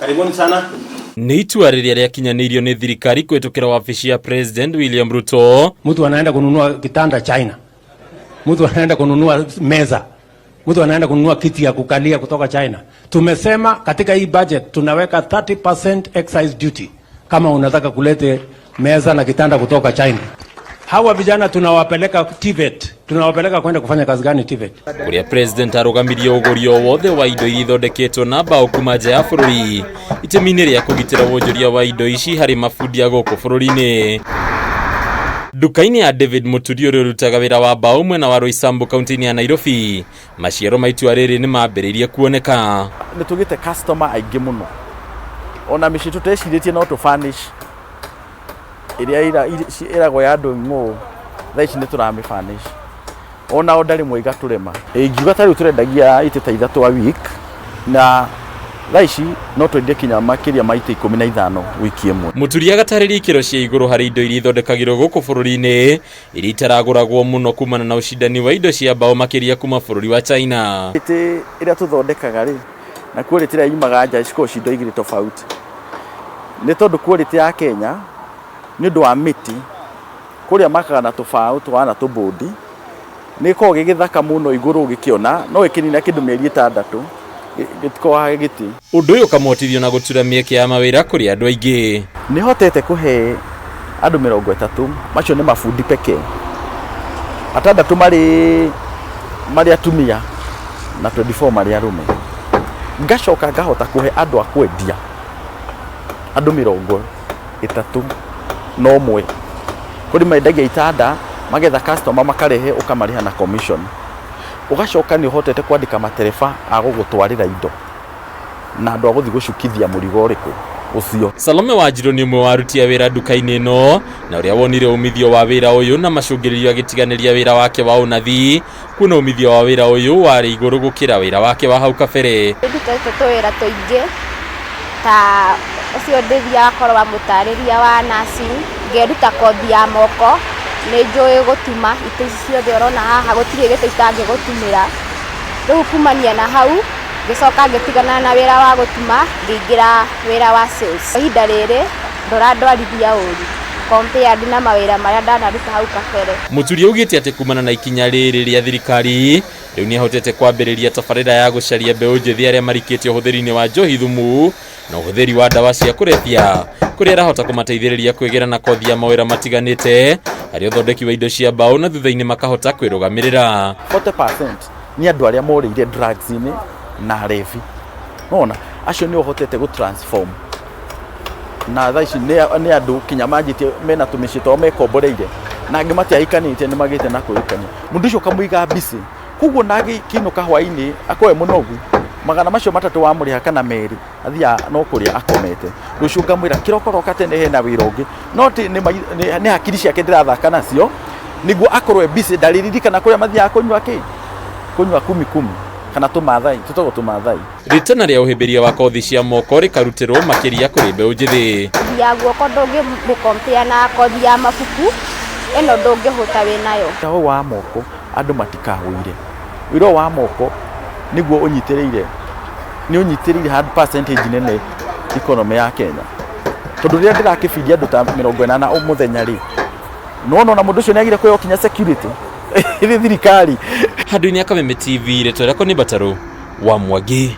Karibuni sana. Nĩ itua rĩrĩa rĩakinyanĩirio nĩ thirikari kũhĩtũkĩra wabici ya President William Ruto. Mtu anaenda kununua kitanda China, mtu anaenda kununua meza, mtu anaenda kununua kiti ya kukalia kutoka China. Tumesema katika hii budget tunaweka 30% excise duty kama unataka kulete meza na kitanda kutoka China. Hawa vijana tunawapeleka TVET, tunawapeleka kwenda kufanya kazi gani TVET? Kũrĩa President arũgamirie ũgũri o wothe wa indo iria ithondeketwo na mbaũ kuma nja ya bũrũri itemi-inĩ rĩa kũgitĩra wonjoria wa indo ici harĩ mabundi a gũkũ bũrũri-inĩ. Nduka-inĩ ya David Mũturi ũrĩa ũrutaga wĩra wa mbaũ mwena wa Roysambu kaunti-inĩ ya Nairobi, maciaro ma itua rĩrĩ nĩ mambĩrĩirie kuoneka. Nĩ tũgĩte customer aingĩ mũno, ona mĩciĩ tũtecirĩtie no tũ furnish ĩrĩa ĩragwo ya andũ ng'ũ, thaa ici nĩ tũramĩ furnish, ona order rĩmwe igatũrema. Ingiuga ta rĩu tũrendagia itĩ ta 3 a week, na thaa ici no twendie kinya makĩria ma itĩ 15 wiki ĩmwe. Mũturi agatarĩria ikĩro cia igũrũ harĩ indo iria ithondekagĩrwo gũkũ bũrũri-inĩ iria itaragũragwo mũno kumana na ũcindani wa indo cia mbaũ makĩria kuma bũrũri wa China. Mĩtĩ ĩrĩa tũthondekaga rĩ na quality ĩrĩa yumaga nja cikoragwo ci indo igĩrĩ tofauti, nĩ tondũ quality ya Kenya nĩ ũndũ wa mĩtĩ kũrĩa makaga na tũbaũ tũhana tũbũndi, nĩ gĩkoragwo gĩ gĩthaka mũno igũrũ ũgĩkĩona, no gĩkĩnina kĩndũ mĩeri 6 gĩtikoragwo gĩtĩ. Ũndũ ũyũ ũkamũhotithia na gũtura mĩeke ya mawĩra kũrĩ andũ aingĩ. Nĩ hotete kũhe andũ 30, macio nĩ mabundi pekee, 6 marĩ atumia na 24 marĩ arũme. Ngacoka ngahota kũhe andũ a kwendia andũ 31. Kũrĩ mendagia itanda, magetha customer makarehe ũkamarĩha na commission. Ũgacoka nĩ ũhotete kwandĩka matereba a gũgũtwarĩra indo na andũ a gũthiĩ gũcukithia mũrigo ũrĩkũ ũcio. Salome Wanjiru nĩ ũmwe wa aruti a wĩra nduka-inĩ ĩno na ũrĩa wonire umithio wa wĩra ũyũ na macũngĩrĩrio agĩtiganĩria wĩra wake wa ũnathi, kuona umithio wa wĩra ũyũ warĩ igũrũ gũkĩra wĩra wake wa hau kabere. Ndutĩte tũwĩra tũingĩ ta ũcio ndĩthiaga korwo wa mũtarĩria wa nursing, ngeruta kothi ya moko, nĩ njũĩ gũtuma itĩ ici ciothe ũrona haha gũtirĩ gĩtĩ itangĩgũtumĩra. Rĩu kumania na hau ngĩcoka ngĩtigana na wĩra wa gũtuma ngĩingĩra wĩra wa sales. Ihinda rĩrĩ ndũrandwarithia ũru compared na mawĩra marĩa ndanaruta hau kabere. Mũturi augĩte atĩ kumana na ikinya rĩrĩ rĩa thirikari rĩu nĩahotete kwambĩrĩria tabarĩra ya gũcaria mbeũ njĩthĩ arĩa marikĩte ũhũthĩri-inĩ wa njohi thumu na ũhũthĩri wa ndawa cia kũrebia, kũrĩa arahota kũmateithĩrĩria kwĩgĩra na kothi ya mawĩra matiganĩte harĩ ũthondeki wa indo cia mbaũ na thutha-inĩ makahota kwĩrũgamĩrĩra. 40% nĩ andũ arĩa morĩire drugs-inĩ na arebi. Nona acio nĩ ũhotete gũ transform na thaa ici nĩ andũ kinya manjĩtie mena tũmĩciĩ twao mekomboreire, na angĩ matiahikanĩtie nĩ magĩte na kwĩhikania. Mũndũ ũcio ũkamũiga busy, koguo na agĩkĩinũka hwainĩ akorwo e mũnogu, 300 wamũrĩha kana 2 athiaga no kũrĩa akomete. Rũciũ ngamwĩra kĩroko roka tene hena wĩra ũngĩ, no ti nĩ hakiri ciake ndĩrathaka nacio nĩguo akorwo e busy, ndarĩririkana kũrĩa mathiaga kũnyua kĩ, kũnyua kumi kumi kana tũmathai, tũtagwo tũmathai. Ritana rĩa ũhĩmbĩria wa kothi cia moko rĩkarutĩrwo makĩria kũrĩ mbeũ njĩthĩ. Kothi ya guoko ndũngĩmĩcompare na kothi ya mabuku, ĩno ndũngĩhũta wĩnayo. Wĩra ũyũ wa moko andũ matikagũire. Wĩra ũyũ wa moko nĩguo ũnyitĩrĩire, nĩ ũnyitĩrĩire hand percentage nene economy ya Kenya. Tondũ rĩrĩa ndĩrakĩbindia andũ ta 80 o mũthenya rĩ, nĩwona ona mũndũ ũcio nĩagire kũheo kinya security ĩrĩ thirikari. Handũ-inĩ ya Kameme TV, rĩtwa rĩakwa nĩ Mbatarũ wa Mwangi.